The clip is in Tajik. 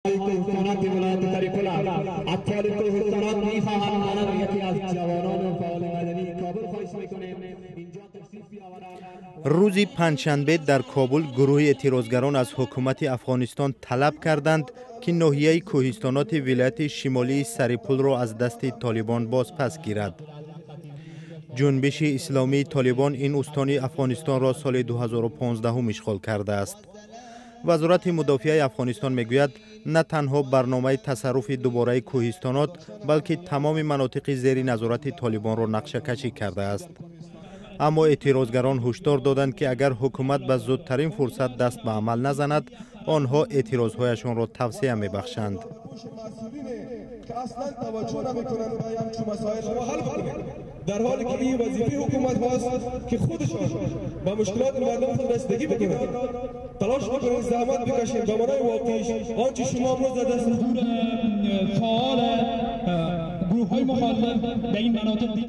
کوهستانات ولایت سرپل از طالب کوهستانات میخواهم مانند یکی از جوانان و فعال مدنی کابل خواهش میکنیم اینجا تشریف بیاورند. Рӯзи панҷшанбе дар Кобул гурӯҳи эътирозгарон аз ҳукумати Афғонистон талаб карданд, ки ноҳияи кӯҳистоноти вилояти шимолии Сарипулро аз дасти Толибон бозпас гирад. Ҷунбиши исломии Толибон ин устони Афғонистонро соли 2015 ишғол кардааст. Вазорати мудофиаи Афғонистон мегӯяд, на танҳо барномаи тасарруфи дубораи кӯҳистонот, балки тамоми манотиқи зери назорати Толибонро нақшакашӣ кардааст. Аммо эътирозгарон ҳушдор доданд, ки агар ҳукумат ба зудтарин фурсат даст ба амал назанад, онҳо эътирозҳояшонро тавсеа мебахшанд. که اصلا توجه نمیکنند به همچون مسائل را حل بکنید، در حالی که این وظیفه حکومت هاست که خودشان با مشکلات مردم خود رسیدگی بکنند. تلاش بکنید، زحمت بکشید. به معنای واقعیش آنچه شما امروز در دست حضور فعال گروه های مخالف در این مناطق دیده.